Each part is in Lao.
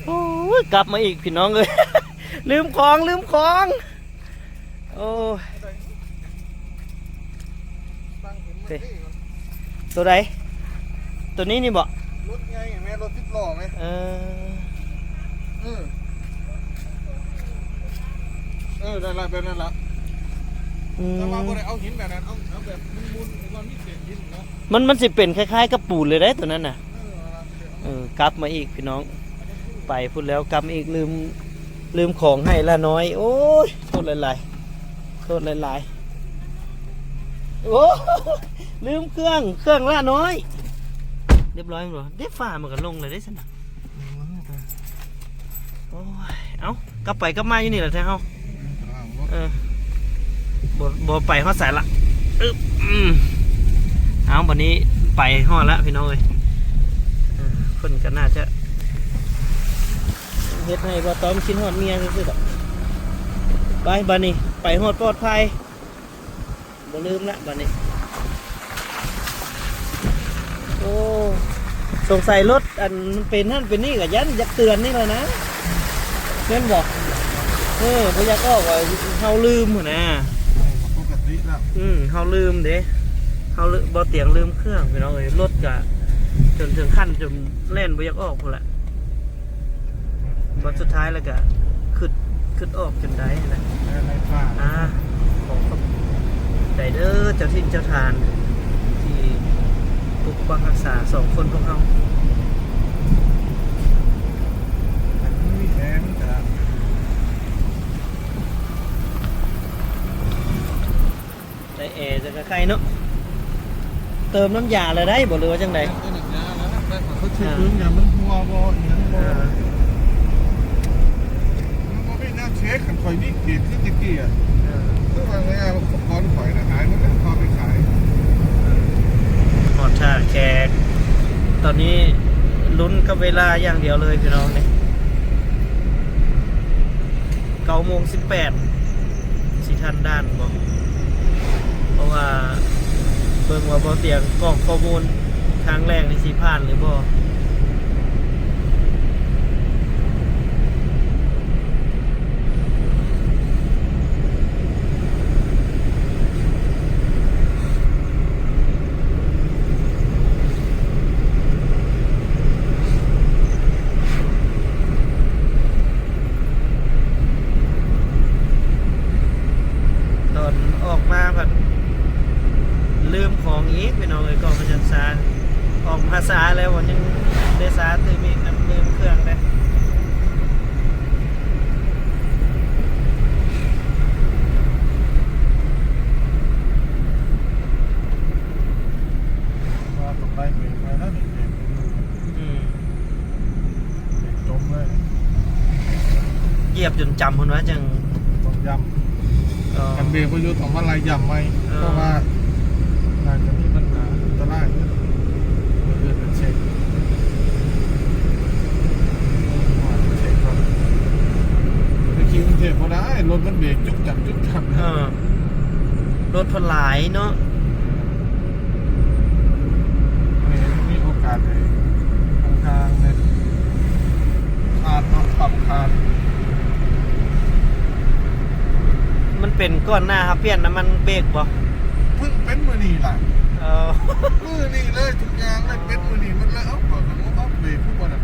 ໂອ້ຍ ກັບມາອີກພີ່ນ້ອງເອີຍ ລືມຂອງ ລືມຂອງ ໂອ້ຍ ໂຕໃດ? ໂຕນີ້ນີ້ບໍ? ລົດໃຫຍ່ແມ່ ລົດສິບລໍ້ແມ່. ເອີ ເອີ ເອີ ນັ້ນລະ ແບບນັ້ນລະ. ອືມ ແຕ່ວ່າບໍ່ໄດ້ເອົາຫີນແບບນັ້ນ ເອົາ ເອົາແບບໝຸ່ນໆ ຫຼືວ່າມີເສດຫີນເນາະ. ມັນ ມັນຊິເປັນຄ້າຍໆກັບປູນເລີຍເດ້ ໂຕນັ້ນນະ. ເອີ ກັບມາອີກພີ່ນ້ອງ ໄປພຸ້ນແລ້ວ ກັບມາອີກ ລືມ ລືມຂອງໃຫ້ລານ້ອຍ. ໂອ້ຍ ໂທດຫຼາຍໆ ໂທດຫຼາຍໆ. ໂອ້ ລືມເຄື່ອງ ເຄື່ອງລານ້ອຍ ຮຽບຮ້ອຍແມ່ນບໍ່? ເດ້ ຟ້າມັນກໍລົງແລ້ວເດ້ຊັ້ນນະ. ໂອ້ຍ ເອົ້າ ກັບໄປກັບມາຢູ່ນີ້ແຫຼະແທ້ເຮົາ. ເອີ ບໍ່ ບໍ່ໄປຮອດໃສລະ. ອຶບ ອືມ ເອົາ ບັດນີ້ໄປຮອດລະພີ່ນ້ອງເອີຍ. ເອີ ເພິ່ນກໍໜ້າຈະເຮັດໃຫ້ບ່າວຕ້ອມຄິດຮອດເມຍຊື່ໆດອກ. ໄປ ບັດນີ້ໄປຮອດປອດໄພ. ບໍ່ລືມລະບັດນີ້. ໂອ້ ສົງໄສລົດອັນເປັນຫັ້ນເປັນນີ້ກໍຢ້ານຢາກເຕືອນນີ້ແຫຼະນະ ແມ່ນບໍ່? ເອີ ບໍ່ຢາກອອກວ່າເຮົາລືມຫັ້ນນະ. ເອີ ກໍປົກກະຕິລະ. ອືມ ເຮົາລືມເດ້ ເຮົາລືມ ບໍ່ຕຽງລືມເຄື່ອງພີ່ນ້ອງເອີຍ. ລົດກະຈົນເຖິງຂັ້ນຈົນແລ່ນບໍ່ຢາກອອກພຸ້ນລະ. ບັດສຸດທ້າຍແລ້ວກະຄຶດ ຄຶດອອກຈົນໄດ້ນະ. ອ່າ ຂໍຂອບໃຈເດີເຈົ້າຖິ່ນເຈົ້າຖານທີ່ປົກປັກຮັກສາສອງຄົນພວກເຮົາ. ໄດ້ແອຈັກໄຄເນາະ. ເຕີມນ້ຳຢາແລ້ວໄດ້ບໍ່ ຫຼືວ່າຈັ່ງໃດ? ເຕີມນ້ຳຢາແລ້ວ ແຕ່ເຂົາເຊັກເບິ່ງຢາມັນຮົ່ວບໍ່ ອີຫຍັງບໍ່. ອ່າ ມັນບໍ່ມີແນວເຊັກ. ຄັນຂ້ອຍມີເກດຄືແຕ່ກີ້ອະ ອ່າ ຄືວ່າງ່າຍໆ ອຸປະກອນຂ້ອຍນະ ຫາຍໝົດແລ້ວ ເອົາໄປຂາຍ. ຮອດທ່າແຂກ ຕອນນີ້ລຸ້ນກັບເວລາຢ່າງດຽວເລີຍພີ່ນ້ອງນີ້. ເກົ້າໂມງສິບແປດ ຊິທັນດ່ານບໍ່? ເພາະວ່າເບິ່ງວ່າບໍ່ຕຽງກອກຂໍ້ມູນທາງແລກນີ້ຊິຜ່ານຫຼືບໍ່. ຕອນອອກມາພັດລືມຂອງອີກ ພີ່ນ້ອງເອີຍ. ກໍມັນຍັງຊາ ອອກມາຊາແລ້ວ ຍັງໄດ້ຊາຕື່ມອີກນຳ ລືມເຄື່ອງເດ້. ວ່າຕ້ອງໄດ້ເບຣກໄວ້ແລ້ວນີ້ ເບຣກຢູ່ ອືມ ເບຣກຈົມເລີຍ ຢຽບຈົນຈຳພຸ້ນວ່າຈັ່ງຕ້ອງຢ້ຳ. ອໍ ຄັນເບຣກບໍ່ຢູ່ຕ້ອງມາໄລ່ຢ້ຳໃໝ່ ອໍ ເພາະວ່າໜ້າຈະມີບັນຫາອັນຕະລາຍເດີ. ເອີ ເອີ ເຊັກ ເຊັກກ່ອນ ໄປຂີ່ກຸງເທບບໍ່ໄດ້ ລົດມັນເບຣກຈຸກຈັກ ຈຸກຈັກ. ເອີ ລົດເພິ່ນຫຼາຍເນາະ. ມີໂອກາດໄດ້ທາງທາງເລີຍ ຄານເນາະ ປັບຄານ. ມັນເປັນກ່ອນໜ້າເຮົາປ່ຽນນ້ຳມັນເບຣກບໍ່? ເພິ່ງເປັນມື້ນີ້ລະ. ເອີ ມື້ນີ້ເລີຍ ທຸກຢ່າງເລີຍ ເປັນມື້ນີ້ໝົດເລີຍ. ເອົ້າ ຂ້ອຍກໍງົງວ່າເບຣກຄືບໍ່ໄດ້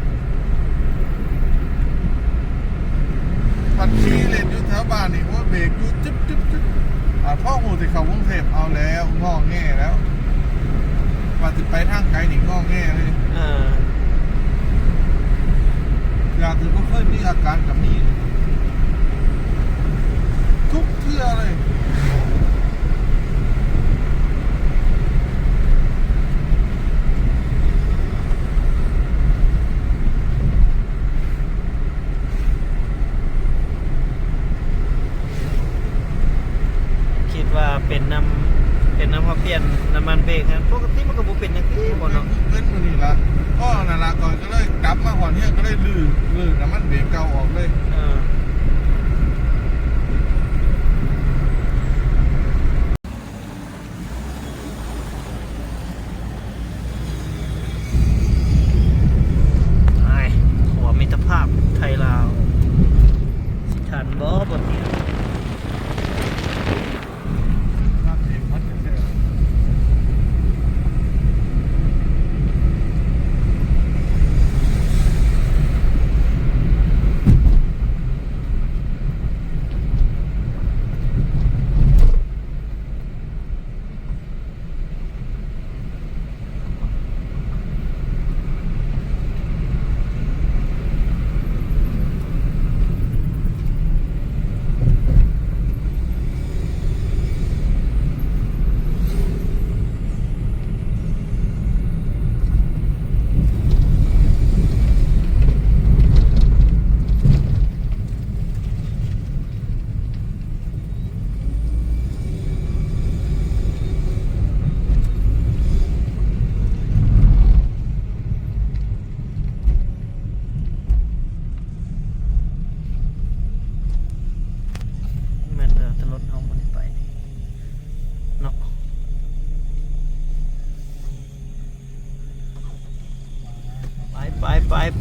ມັນຂີ່ຫຼິ້ນຢູ່ແຖວບ້ານນີ້ ໂອ້ຍ ເບຣກຢູ່ຈຶບໆໆ. ອາ ພໍຮູ້ຊິເຂົ້າກຸງເທບ ເອົາແລ້ວ ງໍແງແລ້ວ ວ່າຊິໄປທາງໄກນີ້ງໍແງເລີຍ. ເອີ ຢາກຊິບໍ່ເຄີຍມີອາການແບບນີ້ ທຸກເທື່ອເລີຍ. ຄິດວ່າເປັນນຳ ເປັນນຳເຮົາປ່ຽນນ້ຳມັນເບຣກຫັ້ນ ປົກກະຕິມັນກໍບໍ່ເປັນຫຍັງຕິບໍ່ເນາະ. ເປັນມື້ນີ້ລະ ພໍນັ້ນລະ ຂ້ອຍກໍເລີຍກັບມາຮອດເຮືອນ ກໍເລີຍຮື້ ຮື້ນ້ຳມັນເບຣກເກົ່າອອກເລີຍ. ເອີ ໄປ ຂົວມິດຕະພາບ.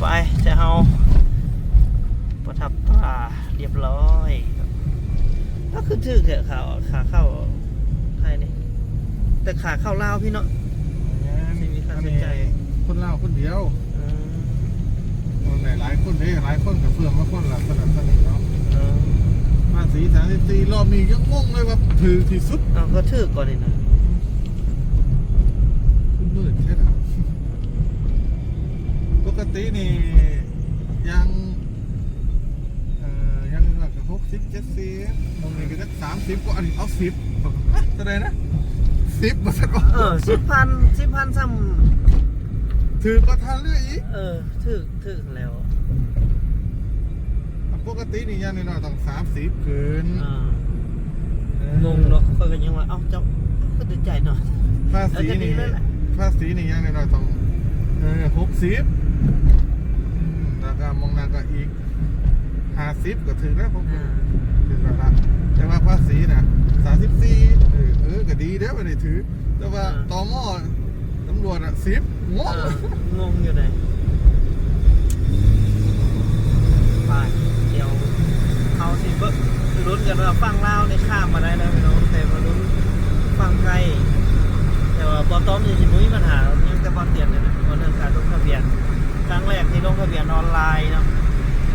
ໄປ ແຕ່ເຮົາປະທັບຕາ ຮຽບຮ້ອຍ. ກໍຄືຖືກແທ້ ຂາ ຂາເຂົ້າໄທນີ້ ແຕ່ຂາເຂົ້າລາວພີ້ເນາະ ແມ່ນ ຊິມີຄ່າໃຊ້ຈ່າຍ. ອັນນີ້ຄົນລາວຄົນດຽວ. ເອີ ບໍ່ໄດ້ຫຼາຍຄົນເດ້ ຫຼາຍຄົນກໍເພີ່ມມາຄົນລະເທົ່ານັ້ນເທົ່ານີ້ເນາະ. ເອີ ພາສີສາມສິບສີ່ ລອບນີ້ຍັງງົງເລີຍວ່າຖືກທີ່ສຸດ. ເອົາ ກໍຖືກກວ່ານີ້ນະ ຄືມືດແທ້ນະ. ປົກກະຕິນີ້ຢ່າງ ເອີ ຢ່າງໜ້ອຍກໍຫົກສິບ ເຈັດສິບ ໝ່ອງນີ້ກໍຈັກສາມສິບກວ່າ ອັນນີ້ເອົາສິບ ເທົ່າໃດນະ ສິບ ວ່າຊັ້ນ. ເອີ ສິບພັນ ສິບພັນຊ້ຳ ຖືກກວ່າທ່າເຮືອອີກ. ເອີ ຖືກ ຖືກແລ້ວ. ປົກກະຕິນີ້ຢ່າງໜ້ອຍໆຕ້ອງສາມສິບຂຶ້ນ. ອ່າ ເອີ ງົງເນາະ ຂ້ອຍກໍຍັງວ່າ ເອົ້າ ເຈົ້າຄືໄດ້ຈ່າຍໜ້ອຍ. ພາສີນີ້ ພາສີນີ້ຢ່າງໜ້ອຍໆຕ້ອງ ເອີ ຫົກສິບ ອືມ ແລ້ວກໍໝ່ອງນັ້ນກໍອີກຫ້າສິບ ກໍຖືກແລ້ວ ອ່າ ຖືກແລ້ວລະ. ແຕ່ວ່າພາສີນະ ສາມສິບສີ່ ເອີ ເອີ ກໍດີເດ້ ບໍ່ໄດ້ຖືກ. ແຕ່ວ່າ ອ່າ ຕມ ຕຳຫຼວດອະ ສິບ ງົງ ເອີ ງົງຢູ່ໃດ໋. ໄປ ດຽວເຮົາຊິເບິ່ງ ລຸ້ນກັນວ່າຝັ່ງລາວນີ້ຂ້າມມາໄດ້ແລ້ວພີ່ນ້ອງ ແຕ່ມາລຸ້ນຝັ່ງໄທ. ແຕ່ວ່າບໍ່ຕ້ອງ ຊິບໍ່ມີບັນຫາຫຍັງ ແຕ່ບໍ່ຕຽນນີ້ນະ ເວົ້າເລື່ອງການລົງທະບຽນ ຄັ້ງແລກທີ່ລົງທະບຽນອອນລາຍເນາະ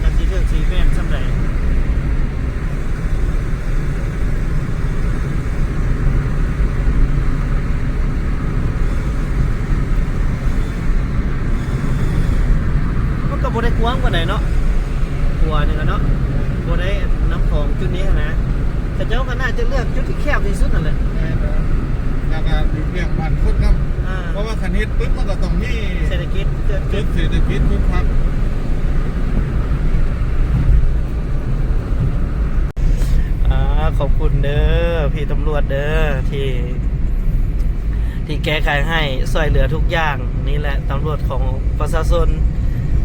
ຈັກຊິຖືກຊິແມ່ນສ່ຳໃດ. ມັນກໍບໍ່ໄດ້ກວ້າງປານໃດເນາະ ຂົວນີ້ກໍເນາະ ບໍ່ໄດ້ນຳຂອງຈຸດນີ້ຫັ້ນນະ. ເຂົາເຈົ້າກໍໜ້າຈະເລືອກຈຸດທີ່ແຄບທີ່ສຸດຫັ້ນແຫຼະ. ແມ່ນແລ້ວ ແລ້ວກໍຫຼີກລ້ຽງບ້ານຄົນນຳ ອ່າ ເພາະວ່າຄັນເຮັດປຶບ ມັນກໍຕ້ອງມີເສດຖະກິດ ຈຸດເສດຖະກິດ ຈຸດພັກ. ອ່າ ຂອບຄຸນເດີ ພີ່ຕຳຫຼວດເດີ ທີ່ ທີ່ແກ້ໄຂໃຫ້ ຊ່ວຍເຫຼືອທຸກຢ່າງ. ນີ້ແຫຼະຕຳຫຼວດຂອງປະຊາຊົນ.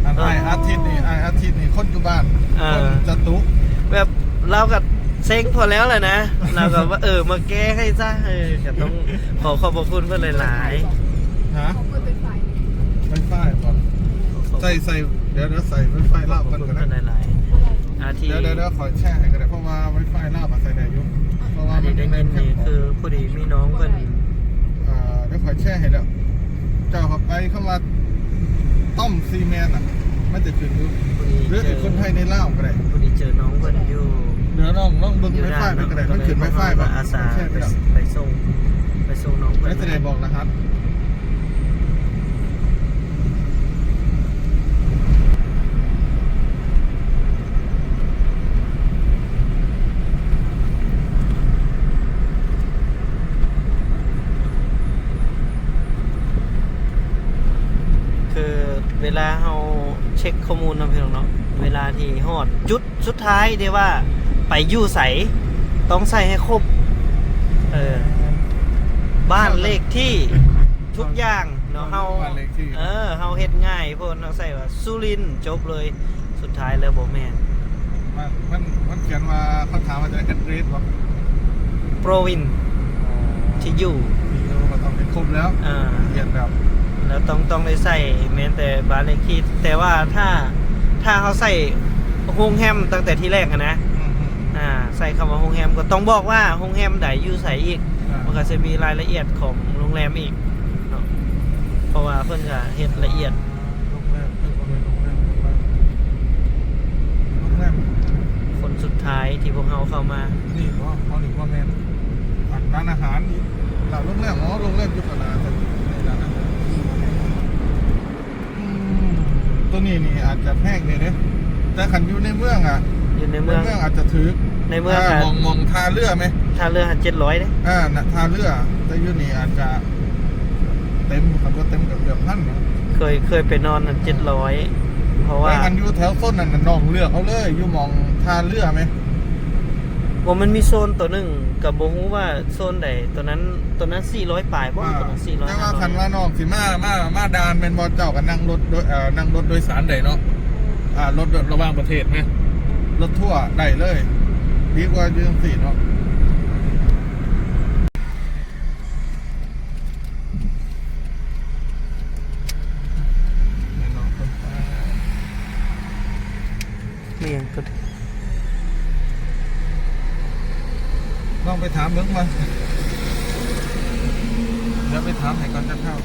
ອັນອ້າຍອາທິດນີ້ ອ້າຍອາທິດນີ້ຄົນຢູ່ບ້ານ ເອີ ຄົນຈະຕຸກ ແບບລາວກໍເຊັງພໍແລ້ວແຫຼະນະ ລາວກໍວ່າ ເອີ ມາແກ້ໃຫ້ຊະ. ເອີ ກໍຕ້ອງຂໍຂອບພະຄຸນເພິ່ນຫຼາຍໆ. ຮະ? ຂອງເພິ່ນໄວໄຟ ໄວໄຟບໍ່? ໃສ່ ໃສ່ ດຽວ ດຽວໃສ່ໄວໄຟລາວກ່ອນກໍໄດ້. ຂອບພະຄຸນເພິ່ນຫຼາຍໆ. ອາ ດຽວ ດຽວ ດຽວຂ້ອຍແຊໃຫ້ກໍໄດ້ ເພາະວ່າໄວໄຟລາວອາໄສໄດ້ຢູ່ ເພາະວ່າມັນ ອັນນີ້ໄດ້ຍິນນີ້ຄືພໍດີມີນ້ອງເພິ່ນ ອ່າ ດຽວຂ້ອຍແຊໃຫ້ແລ້ວ ເຈົ້າເຂົ້າໄປຄຳວ່າຕ້ອມຊີແມນນະ ມັນຈະຂຶ້ນຢູ່ ຫຼືເປັນຄົນໄທໃນລາວກໍໄດ້. ພໍດີເຈີນ້ອງເພິ່ນຢູ່ ດຽວລອງ ລອງເບິ່ງໄວໄຟເພິ່ນກໍໄດ້ ມັນຂຶ້ນໄວໄຟບໍ່? ອາສາໄປ ໄປສົ່ງ ໄປສົ່ງນ້ອງເພິ່ນ ແລ້ວຈະໄດ້ບອກລະຫັດ. ຄືເວລາເຮົາເຊັກຂໍ້ມູນນຳ ພີ່ນ້ອງເນາະ ເວລາທີ່ຮອດຈຸດສຸດທ້າຍທີ່ວ່າໄປຢູ່ໃສ ຕ້ອງໃສ່ໃຫ້ຄົບ ເອີ ບ້ານເລກທີ່ ທຸກຢ່າງເນາະ ເຮົາ ບ້ານເລກທີ່ ເອີ ເຮົາເຮັດງ່າຍໂພດເນາະ ໃສ່ວ່າສຸລິນ ຈົບເລີຍ. ສຸດທ້າຍແລ້ວບໍ່ແມ່ນ ມັນ ມັນ ມັນຂຽນວ່າ ເຂົາຖາມວ່າຈະໄດ້ແອັດເດຣສບໍ່? ໂປຣວິນ ອໍ ທີ່ຢູ່ ທີ່ຢູ່ກໍຕ້ອງເຮັດຄົບແລ້ວ ອ່າ ລະອຽດແລ້ວ ແລ້ວຕ້ອງ ຕ້ອງໄດ້ໃສ່ແມ່ນແຕ່ບ້ານເລກທີ່ ແຕ່ວ່າຖ້າ ຖ້າເຮົາໃສ່ໂຮງແຮມຕັ້ງແຕ່ທີແລກຫັ້ນນະ ອືມໆ ອ່າ ໃສ່ຄຳວ່າໂຮງແຮມ ກໍຕ້ອງບອກວ່າໂຮງແຮມໃດ ຢູ່ໃສອີກ ອ່າ ມັນກໍຈະມີລາຍລະອຽດຂອງໂຮງແຮມອີກເນາະ ເພາະວ່າເພິ່ນກໍເຮັດລະອຽດ. ໂຮງແຮມ ເອີ ບໍ່ແມ່ນໂຮງແຮມ ໂຮງແຮມ ໂຮງແຮມ ຄົນສຸດທ້າຍທີ່ພວກເຮົາເຂົ້າມາ ນີ້ບໍ່? ເຮົານີ້ບໍ່ແມ່ນ ອັນຮ້ານອາຫານນີ້ລະ ໂຮງແຮມ ອໍ ໂຮງແຮມຢູ່ຂ້າງໜ້າ ນີ້ລະ ອືມ ໂຕນີ້ນີ້ອາດຈະແພງແດ່ເດ້ ແຕ່ຄັນຢູ່ໃນເມືອງອະ ຢູ່ໃນເມືອງ ໃນເມືອງອາດຈະຖືກ ໃນເມືອງ ອ່າ ອະ ໝ່ອງ ໝ່ອງທ່າເຮືອແມ ທ່າເຮືອເຈັດຮ້ອຍເດ້ ອ່າ ນະ ທ່າເຮືອ ແຕ່ຢູ່ນີ້ອາດຈະ ເຕັມ ຄັນບໍ່ເຕັມກໍເກືອບພັນເນາະ ເຄີຍ ເຄີຍໄປນອນຫັ້ນເຈັດຮ້ອຍ ເພາະວ່າ ແຕ່ຄັນຢູ່ແຖວໂຊນນັ້ນນະ ນ້ອງເລືອກເອົາເລີຍ ຢູ່ໝ່ອງທ່າເຮືອແມ ບໍ່ ມັນມີໂຊນໂຕໜຶ່ງ ກໍບໍ່ຮູ້ວ່າໂຊນໃດ ໂຕນັ້ນ ໂຕນັ້ນສີ່ຮ້ອຍປາຍບໍ່ ອ່າ ໂຕນັ້ນສີ່ຮ້ອຍ ແຕ່ວ່າຄັນວ່ານ້ອງຊິມາ ມາ ມາດ່ານແມ່ນບໍ່ ເຈົ້າກໍນັ່ງລົດໂດຍ ເອີ ນັ່ງລົດໂດຍສານໄດ້ເນາະ ອ່າ ລົດ ລົດລະຫວ່າງປະເທດແມ ລົດທົວໄດ້ເລີຍ ດີກວ່າຢູ່ຈັ່ງຊີ້ເນາະ. ອີ່ຫຍັງກໍ ລອງໄປຖາມເບິ່ງວ່າ ດຽວໄປຖາມໃຫ້ກ່ອນຈັກຄາວ.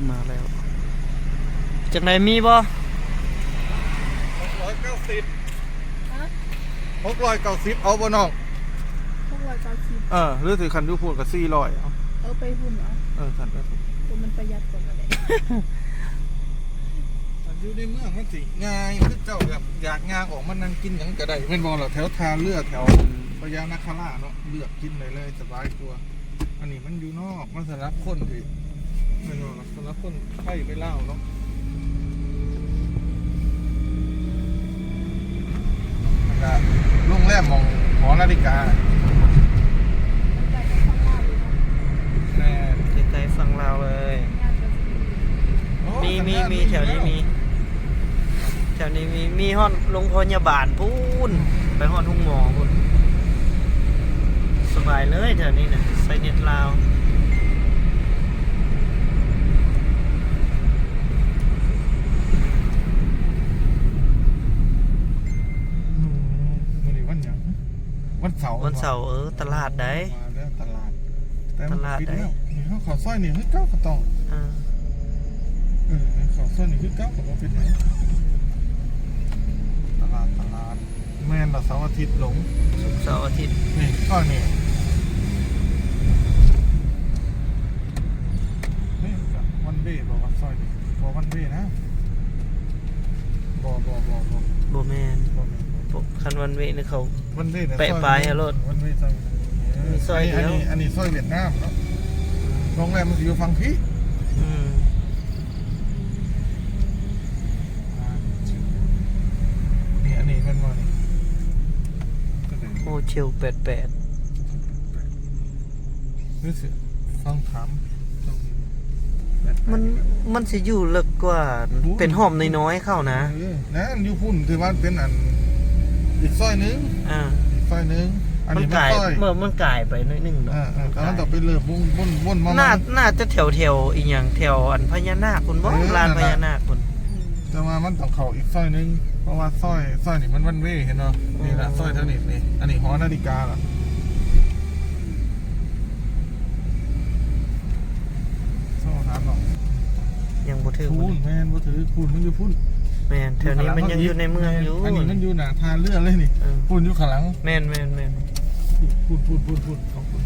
ມາແລ້ວ ຈັ່ງໃດ ມີບໍ່? ຫົກຮ້ອຍເກົ້າສິບ ຮະ? ຫົກຮ້ອຍເກົ້າສິບ ເອົາບໍ່ນ້ອງ? ຫົກຮ້ອຍເກົ້າສິບ ເອີ ຫຼືຊິຄັນຢູ່ພຸ້ນກໍສີ່ຮ້ອຍເອົາ. ເອີ ໄປພຸ້ນເອົາ. ເອີ ຄັນໄປພຸ້ນ ໂຕມັນປະຢັດກວ່ານັ້ນແຫຼະ. ຄັນຢູ່ໃນເມືອງມັນຊິງ່າຍ ຄືເຈົ້າແບບຢາກຍ່າງອອກມານັ່ງກິນຫຍັງກໍໄດ້ ແມ່ນບໍ່ລະ? ແຖວທ່າເຮືອ ແຖວ ອືມ ພະຍານາຄາລາເນາະ ເລືອກກິນໄດ້ເລີຍ ສະບາຍກວ່າ. ອັນນີ້ມັນຢູ່ນອກ ມັນສຳລັບຄົນທີ່ ແມ່ນບໍ່ລະ? ສຳລັບຄົນໄທໄປລາວເນາະ. ແລ້ວກະໂຮງແຮມໝ່ອງຫໍນາລິກາ ແມ່ນ ໃກ້ໆຝັ່ງລາວເລີຍ. ໂອ້ ມີ ມີ ມີ ແຖວນີ້ມີ ແຖວນີ້ມີ ມີຮອດໂຮງພະຍາບານພຸ້ນ ໄປຮອດໂຮງໝໍພຸ້ນ ສະບາຍເລີຍແຖວນີ້ນະ ໃຊ້ເນັດລາວ. ອືມ ມື້ນີ້ວັນຫຍັງ? ວັນເສົາ ວັນເສົາ ເອີ ຕະຫຼາດໃດ໋ ວ່າແລ້ວຕະຫຼາດ ແຕ່ມັນ ຕະຫຼາດ ປິດແລ້ວ ນີ້ເຮົາເຂົ້າຊອຍນີ້ຄືເກົ່າກໍຕ້ອງ ອ່າ ເອີ ເຂົ້າຊອຍນີ້ຄືເກົ່າກໍບໍ່ເປັນຫຍັງ. ຕະຫຼາດ ຕະຫຼາດ ແມ່ນລະ ເສົາອາທິດລົງ ສຸກເສົາອາທິດ ນີ້ ຊອຍນີ້ ນີ້ກະວັນເວ ບໍ່ວ່າຊອຍນີ້ ບໍ່ວັນເວນະ ບໍ່ ບໍ່ ບໍ່ ບໍ່ ບໍ່ແມ່ນ ບໍ່ແມ່ນ ບໍ່ ຄັນວັນເວນີ້ເຂົາ ວັນເວນະ ແປະປ້າຍໃຫ້ໂລດ ວັນເວຊອຍ ມີຊອຍດຽວ ອັນນີ້ ອັນນີ້ຊອຍຫວຽດນາມເນາະ ໂຮງແຮມມັນຊິຢູ່ຝັ່ງພີ້ ອືມ. ອ່າ ນີ້ ອັນນີ້ແມ່ນບໍ່ນີ້? ໂຮເທວແປດແປດ ຫຼືຊິລອງຖາມ ມັນ ມັນຊິຢູ່ເລິກກວ່າ ໂອ້ ເປັນຫ້ອມນ້ອຍໆເຂົ້ານະ ເອີ ນັ້ນຢູ່ພຸ້ນ ຖືວ່າເປັນອັນ ອີກຊອຍໜຶ່ງ ອ່າ ອີກຊອຍໜຶ່ງ ອັນນີ້ມັນ ມັນກາຍ ມັນຊອຍ ເມື່ອ ມັນກາຍໄປໜ້ອຍໜຶ່ງເນາະ ເອີ ເອີ ແຕ່ມັນຕ້ອງໄປເລີ່ມວົນ ວົນ ວົນມາໃໝ່ ໜ້າ ໜ້າຈະແຖວ ແຖວອີ່ຫຍັງ ແຖວອັນພະຍານາກພຸ້ນບໍ່ ເອີ ລານພະຍານາກພຸ້ນ ແຕ່ວ່າມັນຕ້ອງເຂົ້າອີກຊອຍໜຶ່ງ ເພາະວ່າຊອຍ ຊອຍນີ້ມັນວັນເວ ເຫັນບໍ່ ນີ້ລະ ອືມ ຊອຍທາງນີ້ ນີ້ ອັນນີ້ຫໍນາລິກາລະ ໂທຫາເນາະ ຍັງບໍ່ຖືກ ພຸ້ນ ແມ່ນບໍ່ຖືກ ພຸ້ນ ມັນຢູ່ພຸ້ນ ແມ່ນ ແຖວນີ້ມັນຍັງຢູ່ໃນເມືອງຢູ່ ອັນນີ້ມັນຢູ່ໜ້າທ່າເຮືອເລີຍນີ້ ເອີ ພຸ້ນຢູ່ຂ້າງຫຼັງ ແມ່ນໆໆ ພຸ້ນ ພຸ້ນ ພຸ້ນ ພຸ້ນ ຂອບຄຸນ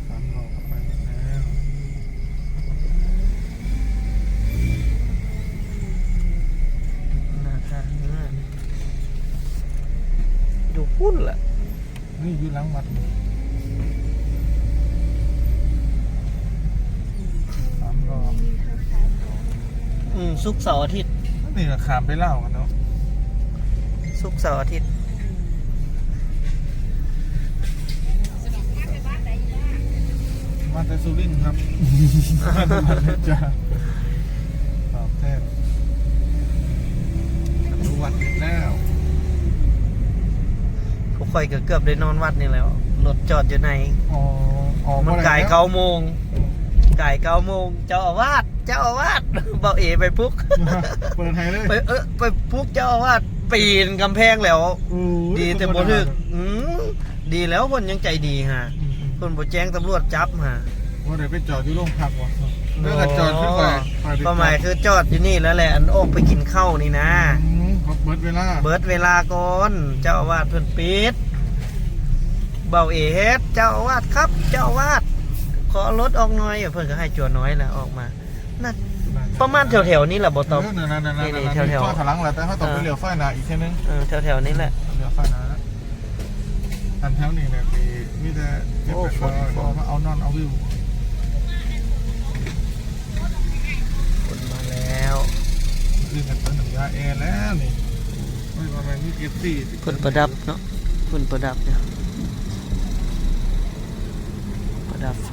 ສາມລໍ້ເຂົ້າໄປແລ້ວ ໜ້າທ່າເຮືອ ຢູ່ພຸ້ນລະ ນີ້ຢູ່ຫຼັງວັດນີ້ ສາມລໍ້ ອືມ ສຸກເສົາອາທິດ ນີ້ກໍຂ້າມໄປລາວກັນເນາະ ສຸກເສົາອາທິດ ມາແຕ່ສຸລິນຄັບ ຈາກຕອບແທນ ປະຕູວັດປິດແລ້ວ ພວກຂ້ອຍກໍເກືອບໄດ້ນອນວັດນີ້ແຫຼ້ວ ລົດຈອດຢູ່ໃນ ອໍ ອອກ ມັນກາຍເກົ້າໂມງ ອືມ ກາຍເກົ້າໂມງ ເຈົ້າອາວາດ ເຈົ້າອາວາດ ເບົາເອໄປປຸກ ເປີດໃຫ້ເລີຍ ໄປ ເອີ ໄປປຸກເຈົ້າອາວາດ ປີນກຳແພງແລ້ວ ໂອ້ຍ ດີແຕ່ບໍ່ຖືກ ອືມ ດີແລ້ວເພິ່ນຍັງໃຈດີຫາ ອືມໆ ເພິ່ນບໍ່ແຈ້ງຕຳຫຼວດຈັບຫາ ບໍ່ໄດ້ໄປຈອດຢູ່ໂຮງພັກຫວາ? ເອີ ກໍຈອດຄືຂ້ອຍ ຂ້ອຍໄປຈອດ ຄວາມໝາຍຄືຈອດຢູ່ນີ້ແລ້ວແຫຼະ ອັນອອກໄປກິນເຂົ້ານີ້ນາ ອືມ ເບິດເວລາ ເບິດເວລາກ່ອນ ເຈົ້າອາວາດເພິ່ນປິດ ເບົາເອເຮັດ ເຈົ້າອາວາດຄັບ ເຈົ້າອາວາດ ຂໍລົດອອກໜ່ອຍ ເພິ່ນກໍໃຫ້ຈົວນ້ອຍລະອອກມາ ນັ້ນ ປະມານແຖວໆນີ້ລະບໍ່ຕ້ອງ ເອີ ນັ້ນໆໆ ນີ້ໆ ແຖວໆ ນີ້ ຈອດຂ້າງຫຼັງລະ ແຕ່ເຮົາຕ້ອງໄປ ເອີ ລ້ຽວຊ້າຍໜ້າອີກເທື່ອໜຶ່ງ ເອີ ແຖວໆນີ້ແຫຼະ ລ້ຽວຊ້າຍໜ້າລະ ອັນແຖວນີ້ນະ ທີ່ມີແຕ່ ໂອ້ ຝົນ ຝົນ ມາເອົານອນເອົາວິວ. ຝົນມາແລ້ວ ຄືກັນເປັນນ້ຳຢາແອແລ້ວນີ້. ໂອ້ຍ ວ່າແມ່ນມີເອັຟຊີ ເພິ່ນປະດັບເນາະ ເພິ່ນປະດັບຢູ່ ປະດັບໄຟ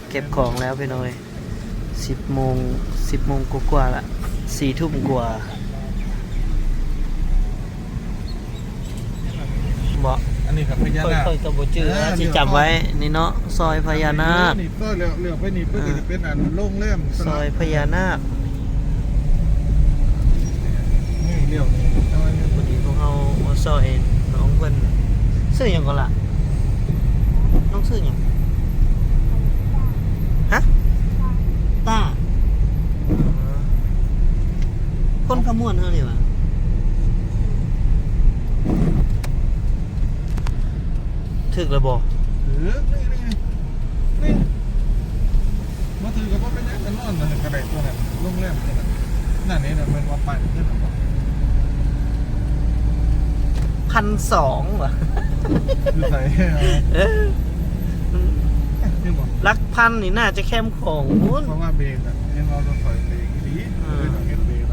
ເກັບຂອງແລ້ວພີ່ນ້ອງເອີຍ. ສິບໂມງ ສິບໂມງກວ່າໆລະ ສີ່ທຸ່ມກວ່າເບາະ. ອັນນີ້ກໍພະຍານາກ ຂ້ອຍກໍບໍ່ຈື່ ເອີ ຊິຈຳໄວ້ນີ້ເນາະ ຊອຍພະຍານາກ. ນີ້ ນີ້ ເອີ ເຫຼືອ ເຫຼືອໄປນີ້ ເອີ ກໍຈະເປັນອັນໂຮງແຮມ ຊອຍພະຍານາກ. ນີ້ ລ້ຽວນີ້ ແຕ່ວ່າຍັງ ພໍດີພວກເຮົາມາຊ່ອຍນ້ອງເພິ່ນ. ຊື່ຫຍັງກໍລະ? ນ້ອງຊື່ຫຍັງ? ຮະ? ຕ້າ. ເອີ ຄົນຂະມວນເຮົານີ້ຫວາ? ຖືກແລ້ວບໍ່? ຖືກ ນີ້ ນີ້ ນີ້ ບໍ່ຖືກກໍບໍ່ເປັນຫຍັງ ກໍນອນນັ້ນກໍໄດ້ຕົວນັ້ນ ໂຮງແຮມຕົວນັ້ນ. ນັ້ນເຫັນແມ່ນວ່າປ້າຍເພິ່ນເນາະ ພັນສອງຫວາ? ຢູ່ໃສ? ເອີ ເຫັນບໍ່? ຫຼັກພັນນີ້ໜ້າຈະແຄມຂອງພຸ້ນ ເພາະວ່າເບຣກອະ ເຫັນວ່າລົດໄຟເບຣກອີ່ຫຼີ ເອີ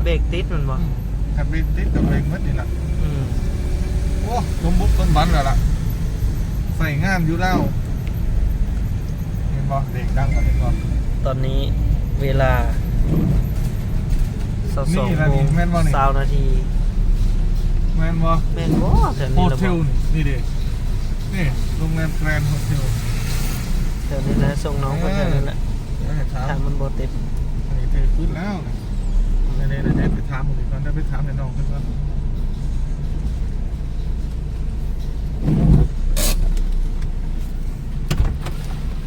ເບຣກຕິດແມ່ນບໍ່? ອືມ ຄັນເບຣກຕິດກໍເບຣກໝົດນີ້ລະ. ອືມ ໂອ້ ສົມບຸກສົມບັນແລ້ວລະ ໃຊ້ງານຢູ່ລາວ. ເຫັນບໍ່? ເບຣກດັງແລ້ວ ເຫັນບໍ່? ຕອນນີ້ເວລາຊາວສອງໂມງຊາວນາທີ. ແມ່ນບໍ່? ແມ່ນບໍ່? ແມ່ນບໍ່? ແຖວນີ້ລະບໍ່? ໂຮເທວນີ້ ນີ້ເດ້ ນີ້ ໂຮງແຮມແກຣນໂຮເທວ ແຖວນີ້ແຫຼະ. ສົ່ງນ້ອງເພິ່ນແຖວນີ້ແຫຼະ ເອີ ຖ້າມັນບໍ່ເຕັມ. ອັນນີ້ຖືກສຸດແລ້ວ ໄປຖາມໝູ່ນີ້ກ່ອນ ໄປຖາມໃຫ້ນ້ອງເພິ່ນກ່ອນ.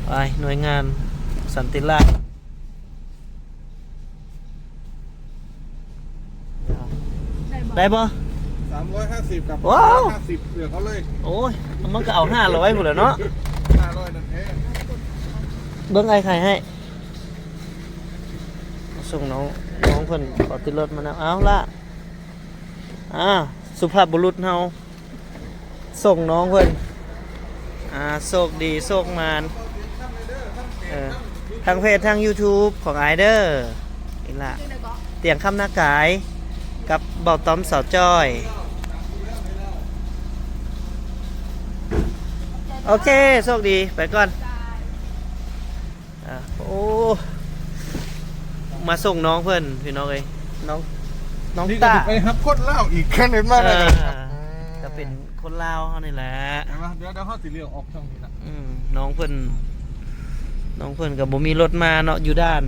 ໄປ ໜ່ວຍງານສັນຕິລາດ ໄດ້ບໍ່? ສາມຮ້ອຍຫ້າສິບກັບ ວ້າວ ຫ້າສິບ ເລືອກເອົາເລີຍ. ໂອ້ຍ ມັນກໍເອົາຫ້າຮ້ອຍພຸ້ນແຫຼະເນາະ ຫ້າຮ້ອຍນັ້ນແທ້. ເບິ່ງອ້າຍຂາຍໃຫ້. ສົ່ງນ້ອງ ນ້ອງເພິ່ນຂໍຕິດລົດມານຳ. ເອົາລະ ອ່າ ສຸພາບບຸລຸດເຮົາ ສົ່ງນ້ອງເພິ່ນ ອ່າ ໂຊກດີໂຊກໝານ ເອີ ທາງເພຈທາງຢູທູບຂອງອ້າຍເດີ ອີ່ຫຼ້າ ຕຽງຄຳນາກາຍ ກັບເບົາຕ້ອມສາວຈ້ອຍ. ໂອເຄ ໂຊກດີ ໄປກ່ອນ. ອ່າ ໂອ້ ມາສົ່ງນ້ອງເພິ່ນພີ່ນ້ອງເອີຍ ນ້ອງ ນ້ອງ ນີ້ກໍ ຕ້າ ຊິໄປຮັບຄົນລາວອີກ ຄັນເຫັນມາແລ້ວ ອ່າ ກໍເປັນຄົນລາວເຮົານີ້ແຫຼະ. ດຽວ ດຽວເຮົາຊິລ້ຽວອອກຊ່ອງນີ້ລະ. ອືມ ນ້ອງເພິ່ນ ນ້ອງເພິ່ນກໍບໍ່ມີລົດມາເນາະ ຢູ່ດ່ານ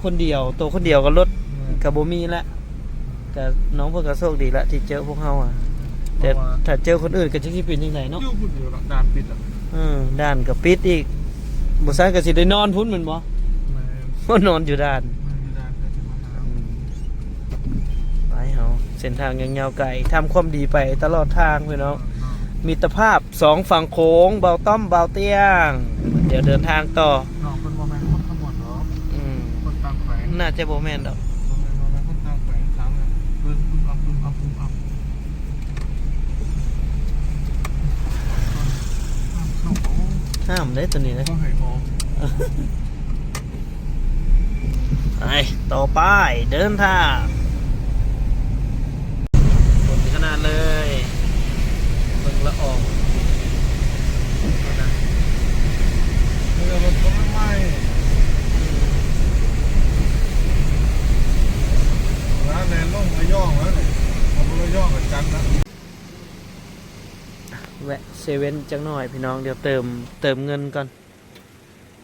ຄົນດຽວ ໂຕຄົນດຽວກໍລົດ ແມ່ນ ກໍບໍ່ມີລະ. ກະນ້ອງເພິ່ນກໍໂຊກດີລະທີ່ເຈີພວກເຮົາອະ ແຕ່ ເພາະວ່າ ຖ້າເຈີຄົນອື່ນກໍຈັກຊິເປັນຈັ່ງໃດເນາະ. ຢູ່ຜູ້ດຽວເນາະ ດ່ານປິດອະ. ເອີ ດ່ານກໍປິດອີກ ບໍ່ຊັ້ນກໍຊິໄດ້ນອນພຸ້ນແມ່ນບໍ່? ແມ່ນ ບໍ່ນອນຢູ່ດ່ານ ນອນຢູ່ດ່ານກໍຊິມາຫາ. ອືມ ໄປເຮົາ ເສັ້ນທາງຍັງຍາວໄກ ທຳຄວາມດີໄປຕະຫຼອດທາງພີ່ນ້ອງ. ເນາະ ມິດຕະພາບສອງຝັ່ງໂຂງ ເບົາຕ້ອມ ເບົາຕຽງ ດຽວເດີນທາງຕໍ່. ນ້ອງເພິ່ນບໍ່ແມ່ນຄົນຂະມວນດອກ. ອືມ ຄົນຕ່າງແຂວງ ໜ້າຈະບໍ່ແມ່ນດອກ. ບໍ່ແມ່ນ ບໍ່ແມ່ນຄົນຕ່າງແຂວງ ຖາມແລ້ວ ເບິ່ງປຶ້ມອຳ ປຶ້ມອຳ ປຶ້ມອຳ ຫ້າມເດ້ຕົວນີ້ເດ້ ບໍ່ໃຫ້ອອກ. ໄປ ຕໍ່ໄປ ເດີນທາງ. ຝົນຂະໜາດເລີຍ ເບິ່ງລະອອງ ເບິ່ງລະອອງ. ເຮືອລົດຜົນໄມ້ ລະແລ່ນລົງລະຍອງແລ້ວນີ້ ເອົາລົງລະຍອງລະຈັນນະ. ແວະເຊເວັ່ນຈັກໜ້ອຍພີ່ນ້ອງ ດຽວເຕີມ ເຕີມເງິນກ່ອນ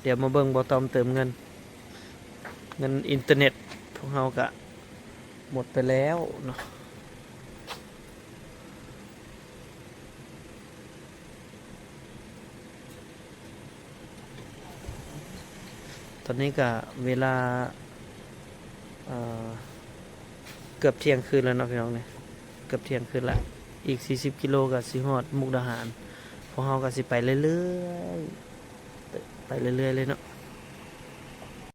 ດຽວມາເບິ່ງເບົາຕ້ອມເຕີມເງິນ ເງິນອິນເຕີເນັດພວກເຮົາກະ ໝົດໄປແລ້ວເນາະ. ຕອນນີ້ກະເວລາ ເອີ ເກືອບທ່ຽງຄືນແລ້ວເນາະພີ່ນ້ອງເອີຍ ເກືອບທ່ຽງຄືນລະ ອີກສີ່ສິບກິໂລກະຊິຮອດມຸກດາຫານ. ພວກເຮົາກະຊິໄປເລື້ອຍໆ ໄປເລື້ອຍໆເລີຍເນາະ.